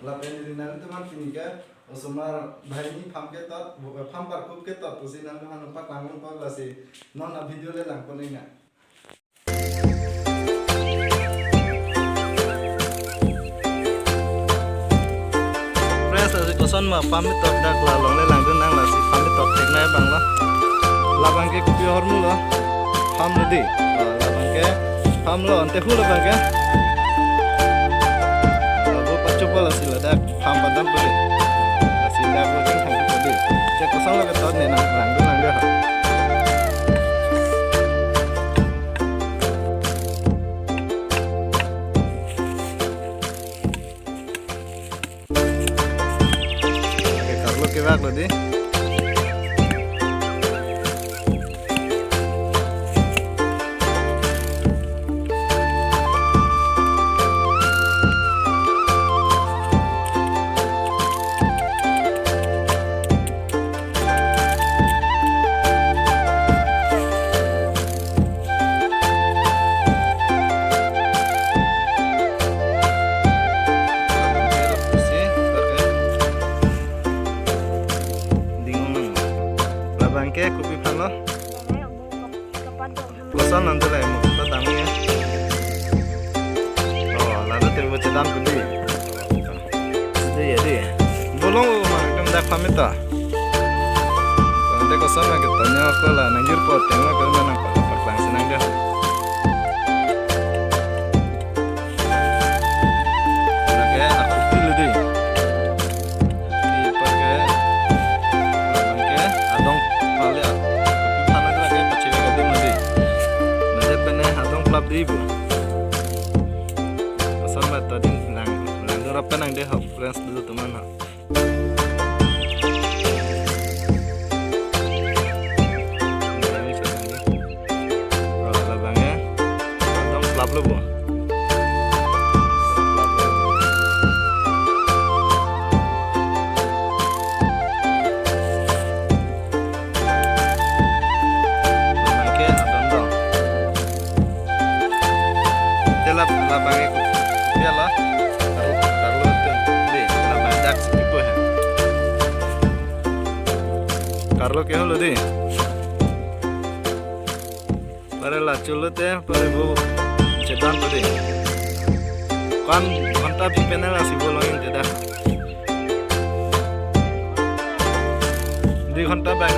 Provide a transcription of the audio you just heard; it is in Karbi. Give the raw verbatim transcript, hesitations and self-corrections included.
Lapen ri nangtumphan pini ke osomar banghini farm ketot, farm parkup ketot pusi nangtumphan paklang paklang lasi non a-video le lang pon nang. Friends, lasi koson ma farm ketot dak la longle langdun nang, lasi farm ketot theknei abang lo. Labang ke kopi ahormu lo? Farm lo dei. Ah, labang ke farm lo, ante hu labang ke. Labu pachupo lasi ladak farm padampo dei. Lasi dak lo chingthang po dei. Che koson lo ketot ne nang langdun nang dei ha. Oke, karlo kevak lo dei. Labang ke kopi aphan lo? Koson nang dei la mo ta dam ya. Oh, lalu terus cedam ke dei. Dei ya dei. Bolong o ma ekdom dak pamit ta. Ante koson ma ketot ne ko la nangjirpo ateng ma ke ma nangpaklang si nang dei. Lake akopi lo dei. Ipar ke, labang ke adong pale akopi aphan lake pachevek adim lo dei. Nade pene adong plap dei bo. Asal ma ta dei lang, langdun rap pen nang dei ho, friends, dei tuman ho. Oh, labang ya. Adong plap lo bo. Labang ke adong dong. Te lap, labang ke kopi lo? Karlo, karlo tun. Dei, labang dak si kipu he. Karlo ke holo dei. Pare la cholo te, pare bo chedan to dei. Kan ghonta bi pene lasi bolong in te dak. Dui ghonta bang